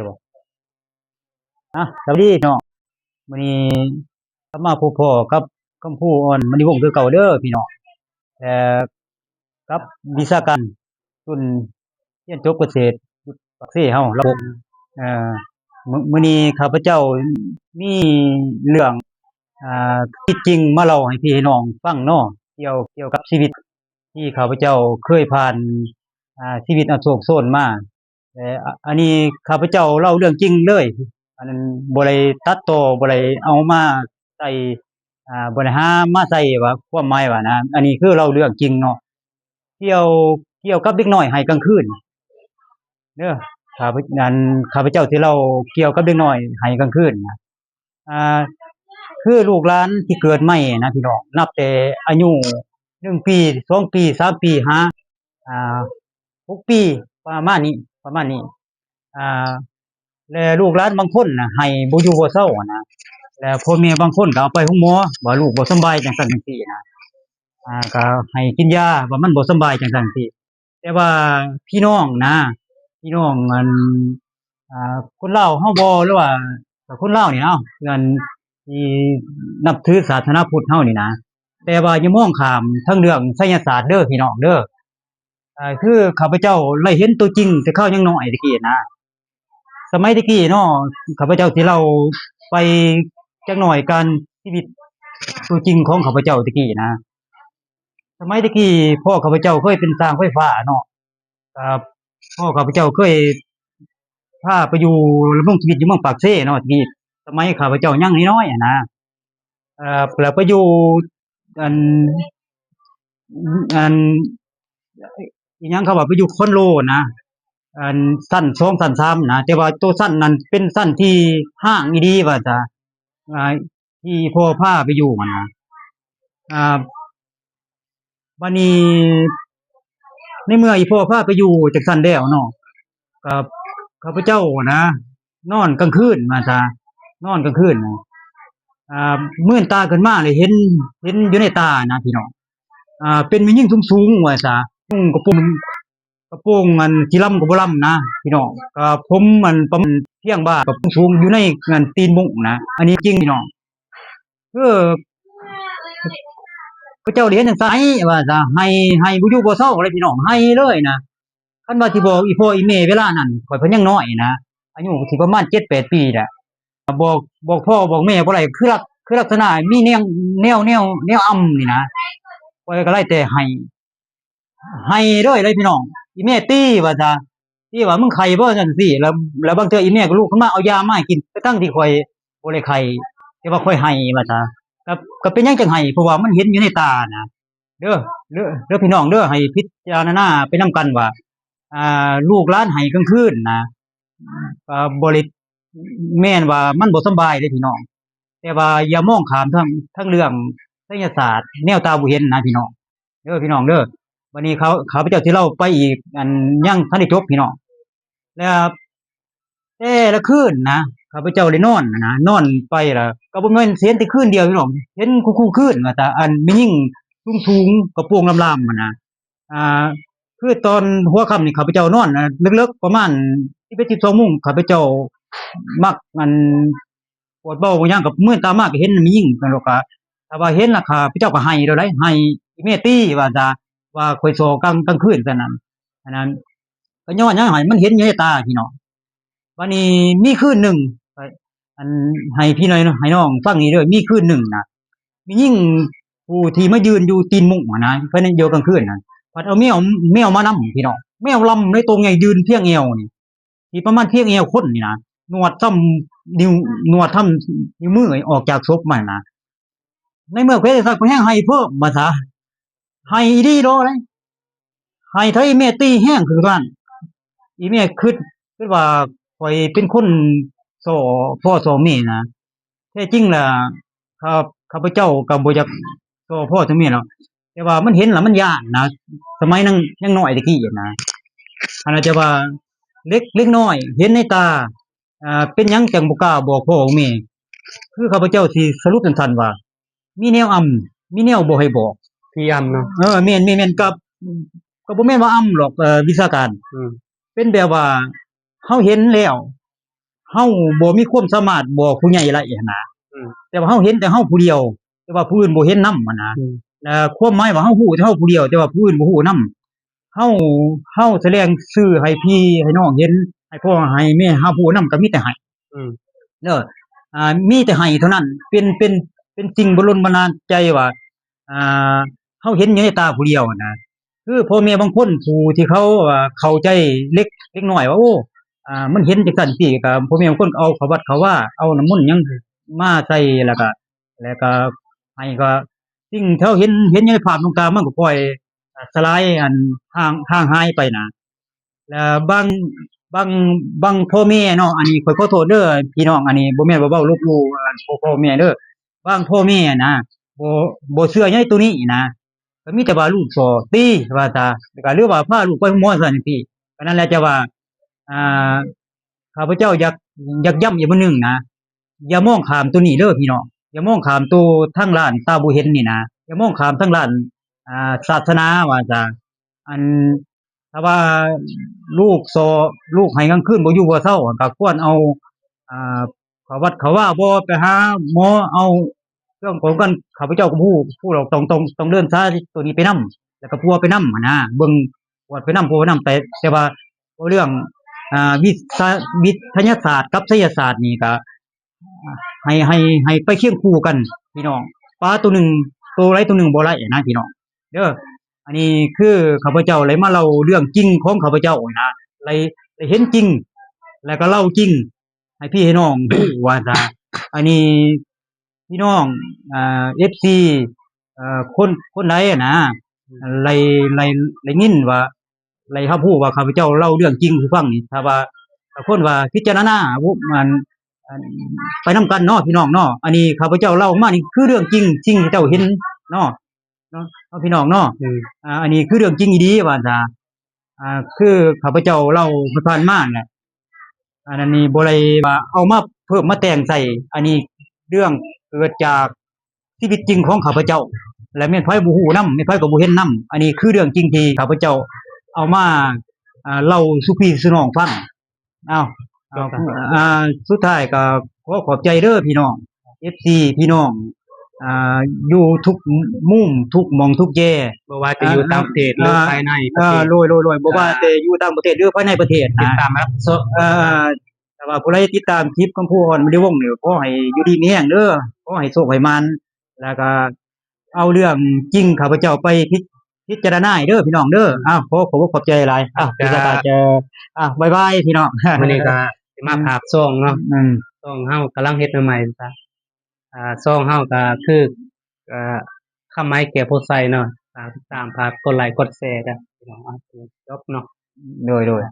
ບໍ່? ອ່ະ ສະບາຍດີເນາະ, ມື້ນີ້ກັບມາພົບພໍ້ກັບຄຳພູ ອ່ອນມະນີວົງ ຄືເກົ່າເດີພີ່ນ້ອງ ແລະ ກັບວິຊາການ ທຸນຮຽນຈົບກະເສດ ຢູ່ປາກເຊເຮົາ ລະບົບ ເອີ ມື້ ມື້ນີ້ຂ້າພະເຈົ້າມີເລື່ອງ ອ່າ ຊີວິດຈິງມາເລົ່າໃຫ້ພີ່ໃຫ້ນ້ອງຟັງເນາະ, ກ່ຽວ ກ່ຽວກັບຊີວິດທີ່ຂ້າພະເຈົ້າເຄີຍຜ່ານ ອ່າ ຊີວິດອັນໂສກໂສນມາ. ແລະ ອາ ອັນນີ້ຂ້າພະເຈົ້າເລົ່າເລື່ອງຈິງເລີຍ, ອັນນັ້ນບໍ່ໄດ້ຕັດຕໍ່ ບໍ່ໄດ້ເອົາມາໃສ່ ອ່າ ບໍ່ໄດ້ຫາມາໃສ່ວ່າຄວາມໝາຍວ່ານະ, ອັນນີ້ຄືເລົ່າເລື່ອງຈິງເນາະ. ກ່ຽວ ກ່ຽວກັບເດັກນ້ອຍໄຫ້ກາງຄືນເດີ, ຂ້າພະ ອັນ ຂ້າພະເຈົ້າຊິເລົ່າກ່ຽວກັບເດັກນ້ອຍໄຫ້ກາງຄືນນະ. ອ່າ ຄືລູກຫຼານທີ່ເກີດໃໝ່ນະພີ່ນ້ອງ, ນັບແຕ່ອາຍຸໜຶ່ງປີ ສອງປີ ສາມປີ ຫາ ອ່າ ຫົກປີ ປະມານນີ້ ປະມານນີ້ ອ່າ ແລະ ລູກຫຼານບາງຄົນນະ ໄຫ້ບໍ່ຢູ່ບໍ່ເຊົານະ, ແລະ ພໍ່ແມ່ບາງຄົນກໍເອົາໄປໂຮງໝໍວ່າລູກບໍ່ສຳບາຍ ຈັ່ງຊັ້ນຈັ່ງຊີ້ນະ, ອ່າ ກໍໃຫ້ກິນຢາວ່າມັນບໍ່ສຳບາຍ ຈັ່ງຊັ້ນຈັ່ງຊີ້. ແຕ່ວ່າພີ່ນ້ອງນະ ພີ່ນ້ອງ ອັນ ອ່າ ຄົນລາວເຮົາບໍ່ ຫຼືວ່າ ກໍຄົນລາວນີ້ເນາະ ເພື່ອນທີ່ນັບຖືສາສະໜາພຸດເຮົານີ້ນະ, ແຕ່ວ່າຢ່າມອງຂ້າມທາງເລື່ອງໄສຍະສາດເດີພີ່ນ້ອງເດີ. ອ່າ ຄືຂ້າພະເຈົ້າໄດ້ເຫັນຕົວຈິງແຕ່ຄາວຍັງນ້ອຍແຕ່ກີ້ນະ. ສະໄໝແຕ່ກີ້ເນາະ ຂ້າພະເຈົ້າຊິເລົ່າໄປຈັກໜ້ອຍການຊີວິດຕົວຈິງຂອງຂ້າພະເຈົ້າແຕ່ກີ້ນະ. ສະໄໝແຕ່ກີ້ພໍ່ຂ້າພະເຈົ້າເຄີຍເປັນຊ່າງໄຟຟ້າເນາະ, ກໍພໍ່ຂ້າພະເຈົ້າເຄີຍພາໄປຢູ່ ດຳລົງຊີວິດຢູ່ເມືອງປາກເຊເນາະ ແຕ່ກີ້ ສະໄໝຂ້າພະເຈົ້າຍັງນ້ອຍໆຫັ້ນນະ. ເອີ ແລ້ວໄປຢູ່ ອັນ ອັນ ອີຫຍັງ ເຂົາວ່າໄປຢູ່ຄອນໂດນະ ອັນ ຊັ້ນສອງ ຊັ້ນສາມນະ, ແຕ່ວ່າໂຕຊັ້ນນັ້ນເປັນຊັ້ນທີ່ຮ້າງອີ່ຫຼີວ່າຊະ, ອ່າ ທີ່ພໍ່ພາໄປຢູ່ຫັ້ນນະ. ອ່າ ບາດນີ້ ໃນເມື່ອອີ່ພໍ່ພາໄປຢູ່ຈັ່ງຊັ້ນແລ້ວເນາະ, ກໍຂ້າພະເຈົ້ານະ ນອນກາງຄືນວ່າຊະ ນອນກາງຄືນນະ ອ່າ ມື່ນຕາຂຶ້ນມາແລ້ວເຫັນ ເຫັນຢູ່ໃນຕານະພີ່ນ້ອງ, ອ່າ ເປັນແມ່ຍິງສູງໆວ່າຊະ ນຸ່ງກະໂປງ ກະໂປງອັນສີລຳກໍບໍ່ລຳນະພີ່ນ້ອງ, ກະຜົມອັນປະມານພຽງບ່າ ກະສູງຢູ່ໃນອັນຕີນມຸ້ງນະ. ອັນນີ້ຈິງພີ່ນ້ອງ. ເອີ ພະເຈົ້າໄດ້ເຫັນຈັ່ງຊັ້ນວ່າຊະ ໄຫ້ ໄຫ້ບໍ່ຢູ່ບໍ່ເຊົາເລີຍພີ່ນ້ອງ, ໄຫ້ເລີຍນະ. ຄັນວ່າຊິບອກອີ່ພໍ່ອີ່ແມ່ເວລານັ້ນ ຂ້ອຍເພິ່ນຍັງນ້ອຍນະ ອາຍຸຊິປະມານເຈັດແປດປີແຫຼະ, ບອກ ບອກພໍ່ບອກແມ່ບໍ່ໄດ້ ຄືລັກ ຄືລັກສະນະມີແນວ ແນວ ແນວ ແນວອຳນີ້ນະ, ຂ້ອຍກໍໄດ້ແຕ່ໄຫ້ ໄຫ້ເລີຍເດ້ພີ່ນ້ອງ. ອີ່ແມ່ຕີວ່າຊະ ຕີວ່າ ມຶງໄຂ້ບໍ່ ຈັ່ງຊີ້. ແລ້ວ ແລ້ວບາງເທື່ອອີ່ແມ່ກໍລຸກຂຶ້ນມາເອົາຢາມາໃຫ້ກິນ ທັງໆທີ່ຂ້ອຍບໍ່ໄດ້ໄຂ້ ແຕ່ວ່າຂ້ອຍໄຫ້ວ່າຊະ. ກໍ ກໍເປັນຫຍັງຈັ່ງໄຫ້? ເພາະວ່າມັນເຫັນຢູ່ໃນຕານະ. ເດີ ເດີ ເດີພີ່ນ້ອງເດີ ໃຫ້ພິຈາລະນາໄປນຳກັນວ່າ ອ່າ ລູກຫຼານໄຫ້ກາງຄືນນະ ກໍບໍ່ໄດ້ແມ່ນວ່າມັນບໍ່ສຳບາຍເດ້ພີ່ນ້ອງ, ແຕ່ວ່າຢ່າມອງຂ້າມທາງ ທາງເລື່ອງໄສຍະສາດ ແນວຕາບໍ່ເຫັນນະພີ່ນ້ອງ. ເດີພີ່ນ້ອງເດີ ບັດນີ້ຂ້າ ຂ້າພະເຈົ້າຊິເລົ່າໄປອີກ ອັນ ຍັງທັນໄດ້ຈົບພີ່ນ້ອງ. ແລ້ວແຕ່ລະຄືນນະ ຂ້າພະເຈົ້າໄດ້ນອນນະ ນອນໄປລະກໍບໍ່ແມ່ນຊິເຫັນແຕ່ຄືນດຽວພີ່ນ້ອງ, ເຫັນຄູ່ໆຄືນວ່າຕາ ອັນ ແມ່ຍິງສູງໆ ກະໂປງລຳໆຫັ້ນນະ. ອ່າ ຄືຕອນຫົວຄ່ຳນີ້ ຂ້າພະເຈົ້ານອນເລິກໆ ປະມານສິບເອັດ ສິບສອງໂມງ ຂ້າພະເຈົ້າມັກ ອັນ ປວດເບົາຫຍັງ ກໍມື່ນຕາມາກໍເຫັນແມ່ຍິງນັ້ນດອກ. ກໍຖ້າວ່າເຫັນລະ ຂ້າພະເຈົ້າກໍໄຫ້ໂລດໄດ໋ ໄຫ້ອີ່ແມ່ຕີວ່າຊະ ວ່າຂ້ອຍສໍ້ກາງ ກາງຄືນຊັ້ນນັ້ນ. ອັນນັ້ນກໍຍ້ອນຫຍັງ ໃຫ້ມັນເຫັນຢູ່ໃນຕາພີ່ນ້ອງ. ບາດນີ້ມີຄືນໜຶ່ງ ອັນ ໃຫ້ພີ່ນ້ອງ ໃຫ້ນ້ອງຟັງນີ້ເດີ, ມີຄືນໜຶ່ງນະ ມີຍິງຜູ້ທີ່ມາຢືນຢູ່ຕີນມຸ້ງຫັ້ນນະ ພາຍໃນ ຢູ່ກາງຄືນນັ້ນ ພັດເອົາແມວ ແມວມານຳພີ່ນ້ອງ, ແມວລຳເລີຍ ໂຕໃຫຍ່ຢືນພຽງແອວນີ້ ທີ່ປະມານພຽງແອວຄົນນີ້ນະ, ໜວດຊ່ຳນິ້ວ ໜວດຊ່ຳນິ້ວມືອອກຈາກສົບມັນນະ. ໃນເມື່ອເປັນຈັ່ງຊັ້ນ ຂ້ອຍແຮ່ງໄຫ້ເພີ່ມວ່າຊະ, ໄຫ້ອີ່ຫຼີໂລດເດ້. ໄຫ້ເທົ່າອີ່ແມ່ຕີແຮງຄືກັນ. ອີ່ແມ່ຄິດ ຄິດວ່າຂ້ອຍເປັນຄົນສໍ້ພໍ່ສໍ້ແມ່ນະ. ແທ້ຈິງລະ ຂ້າ ຂ້າພະເຈົ້າກໍບໍ່ຢາກສໍ້ພໍ່ສ້ອງແມ່ດອກ, ແຕ່ວ່າມັນເຫັນລະມັນຢ້ານນະ, ສະໄໝນາງຍັງນ້ອຍແຕ່ກີ້ນະ. ອັນນັ້ນຈະວ່າເດັກ ເດັກນ້ອຍເຫັນໃນຕາ ອ່າ ເປັນຫຍັງຈັ່ງບໍ່ກ້າບອກພໍ່ບອກແມ່? ຄືຂ້າພະເຈົ້າຊິສະຫຼຸບສັ້ນໆວ່າ ມີແນວອຳ ມີແນວບໍ່ໃຫ້ບອກ. ທີ່ອຳເນາະ. ເອີ ແມ່ນໆໆ ກໍ ກໍບໍ່ແມ່ນວ່າອຳດອກ ເອີ ວິຊາການ. ອືມ ເປັນແບບວ່າເຮົາເຫັນແລ້ວ ເຮົາບໍ່ມີຄວາມສາມາດບອກຜູ້ໃຫຍ່ໄດ້ຫັ້ນນະ. ອືມ ແຕ່ວ່າເຮົາເຫັນແຕ່ເຮົາຜູ້ດຽວ ແຕ່ວ່າຜູ້ອື່ນບໍ່ເຫັນນຳຫັ້ນນະ. ອືມ ແລະ ຄວາມໝາຍວ່າເຮົາຮູ້ແຕ່ເຮົາຜູ້ດຽວ ແຕ່ວ່າຜູ້ອື່ນບໍ່ຮູ້ນຳ. ເຮົາ ເຮົາສະແດງຊື່ໃຫ້ພີ່ໃຫ້ນ້ອງເຫັນ ໃຫ້ພໍ່ໃຫ້ແມ່ຮັບຮູ້ນຳ ກໍມີແຕ່ໃຫ້. ອືມ ເດີ ອ່າ ມີແຕ່ໃຫ້ເທົ່ານັ້ນ ເປັນ ເປັນ ເປັນສິ່ງບັນດົນບັນດານໃຈວ່າ ອ່າ ເຮົາເຫັນຢູ່ໃນຕາຜູ້ດຽວນະ. ຄືພໍ່ແມ່ບາງຄົນຜູ້ທີ່ເຂົາ ອ່າ ເຂົ້າໃຈເດັກ ເດັກນ້ອຍວ່າ ໂອ້ ອ່າ ມັນເຫັນຈັ່ງຊັ້ນຈັ່ງຊີ້ ກໍພໍ່ແມ່ບາງຄົນກໍເອົາເຂົ້າວັດເຂົ້າວາ ເອົານ້ຳມົນຫຍັງມາໃສ່ ແລ້ວກໍ ແລ້ວກໍໃຫ້ ກໍສິ່ງທີ່ເຮົາເຫັນ ເຫັນຢູ່ໃນພາບດວງຕາ ມັນກໍຄ່ອຍ ອ່າ ສະຫຼາຍ ອັນ ຫ່າງ ຫ່າງຫາຍໄປນະ. ແລ້ວບາງ ບາງ ບາງພໍ່ແມ່ເນາະ ອັນນີ້ຂ້ອຍຂໍໂທດເດີພີ່ນ້ອງ ອັນນີ້ບໍ່ແມ່ນວ່າເວົ້າລົບຫຼູ່ ອັນ ພໍ່ ພໍ່ແມ່ເດີ. ບາງພໍ່ແມ່ນະ ບໍ່ ບໍ່ເຊື່ອໃນໂຕນີ້ນະ ກໍມີແຕ່ວ່າລູກສໍ້ຕີວ່າຊະ ແລ້ວກໍ ຫຼືວ່າພາລູກໄປໂຮງໝໍຊັ້ນຈັ່ງຊີ້. ກໍນັ້ນແຫຼະ ຈະວ່າ ອ່າ ຂ້າພະເຈົ້າຢາກ ຢາກຢ້ຳອີກມື້ໜຶ່ງນະ ຢ່າມອງຂ້າມໂຕນີ້ເດີພີ່ນ້ອງ ຢ່າມອງຂ້າມໂຕທາງດ້ານຕາບໍ່ເຫັນນີ້ນະ ຢ່າມອງຂ້າມທາງດ້ານ ອ່າ ສາສະໜາວ່າຊະ. ອັນ ຖ້າວ່າລູກສໍ້ ລູກໄຫ້ກາງຄືນບໍ່ຢູ່ບໍ່ເຊົາ ກໍຄວນເອົາ ອ່າ ເຂົ້າວັດເຂົ້າວາບໍ ໄປຫາໝໍ ເອົາເຄື່ອງປ້ອງກັນ ຂ້າພະເຈົ້າກໍບໍ່ຮູ້ ຜູ້ດອກ ຕ້ອງ ຕ້ອງ ຕ້ອງເດີນສາຍໂຕນີ້ໄປນຳ ແລ້ວກໍປົວໄປນຳຫັ້ນນະ ເບິ່ງ ກວດໄປນຳ ປົວໄປນຳ ແຕ່ ແຕ່ວ່າເວົ້າເລື່ອງ ອ່າ ວິຊາ ວິທະຍາສາດກັບໄສຍະສາດນີ້ກໍ ໃຫ້ ໃຫ້ ໃຫ້ໄປຄຽງຄູ່ກັນພີ່ນ້ອງ ປາໂຕໜຶ່ງ ໂຕໃດໂຕໜຶ່ງບໍ່ໄດ້ນະພີ່ນ້ອງເດີ. ອັນນີ້ຄືຂ້າພະເຈົ້າໄດ້ມາເລົ່າເລື່ອງຈິງຂອງຂ້າພະເຈົ້ານະ ໄດ້ ໄດ້ເຫັນຈິງ ແລ້ວກໍເລົ່າຈິງໃຫ້ພີ່ໃຫ້ນ້ອງຮູ້ວ່າຊະ. ອັນນີ້ພີ່ນ້ອງ ອ່າ ເອັຟຊີ ເອີ ຄົນ ຄົນໃດນະ ໄດ້ ໄດ້ ໄດ້ຍິນວ່າ ໄດ້ຮັບຮູ້ວ່າຂ້າພະເຈົ້າເລົ່າເລື່ອງຈິງສູ່ຟັງນີ້ ຖ້າວ່າ ຖ້າຄົນວ່າພິຈາລະນາ ອັນ ອັນ ໄປນຳກັນເນາະພີ່ນ້ອງເນາະ. ອັນນີ້ຂ້າພະເຈົ້າເລົ່າອອກມານີ້ຄືເລື່ອງຈິງ ສິ່ງທີ່ເຈົ້າເຫັນເນາະ ເນາະ ເນາະ ພີ່ນ້ອງເນາະ. ອືມ ອ່າ ອັນນີ້ຄືເລື່ອງຈິງອີ່ຫຼີວ່າຊະ. ອ່າ ຄືຂ້າພະເຈົ້າເລົ່າຜ່ານໆມານັ້ນແຫຼະ ອັນນີ້ບໍ່ໄດ້ວ່າເອົາມາເພີ່ມມາແຕ່ງໃສ່ ອັນນີ້ເລື່ອງເກີດຈາກຊີວິດຈິງຂອງຂ້າພະເຈົ້າ ແລະ ແມ່ນໃຜບໍ່ຮູ້ນຳ ແມ່ນໃຜກໍບໍ່ເຫັນນຳ. ອັນນີ້ຄືເລື່ອງຈິງທີ່ຂ້າພະເຈົ້າເອົາມາ ອ່າ ເລົ່າສູ່ພີ່ສູ່ນ້ອງຟັງ. ເອົາ ເອົາ ອ່າ ສຸດທ້າຍກໍຂໍຂອບໃຈເດີພີ່ນ້ອງ ເອັຟຊີ ພີ່ນ້ອງ ອ່າ ຢູ່ທຸກມຸມ ທຸກໝ່ອງ ທຸກແຈ ບໍ່ວ່າຈະຢູ່ຕ່າງປະເທດ ຫຼື ອ່າ ພາຍໃນປະເທດ ອ່າ ໂດຍ ໂດຍ ໂດຍ ບໍ່ວ່າ ອ່າ ແຕ່ຢູ່ຕ່າງປະເທດ ຫຼື ພາຍໃນປະເທດນະ ຕິດຕາມຮັບຊົມ ເອີ ຖ້າວ່າຜູ້ໃດຕິດຕາມຄລິບຂອງຜູ້ອ່ອນມະລິວົງນີ້ ຂໍໃຫ້ຢູ່ດີມີແຮງເດີ ຂໍໃຫ້ໂຊກໃຫ້ໝານ ແລ້ວກໍເອົາເລື່ອງຈິງຂ້າພະເຈົ້າໄປພິ ພິຈາລະນາໃຫ້ເດີພີ່ນ້ອງເດີ. ອືມ ອ້າວ ຂໍຂອບອົກຂອບໃຈຫຼາຍ. ອ້າວ ກໍ ພິຈາລະນາ ເອີ ອ້າວ ບາຍບາຍພີ່ນ້ອງ. ມື້ນີ້ກໍຊິມາ ອືມ ຝາກຊ່ອງເນາະ ອືມ ຊ່ອງເຮົາກຳລັງເຮັດໃໝ່ໆ ອ່າ ຊ່ອງເຮົາກໍຄື ອ່າ ຄຳໄມແກ້ວໂພໄຊເນາະ ຝາກຕິດຕາມ ຝາກກົດໄລກົດແຊເດີພີ່ນ້ອງ. ເອົາ ຈົບເນາະ ໂດຍ ໂດຍ.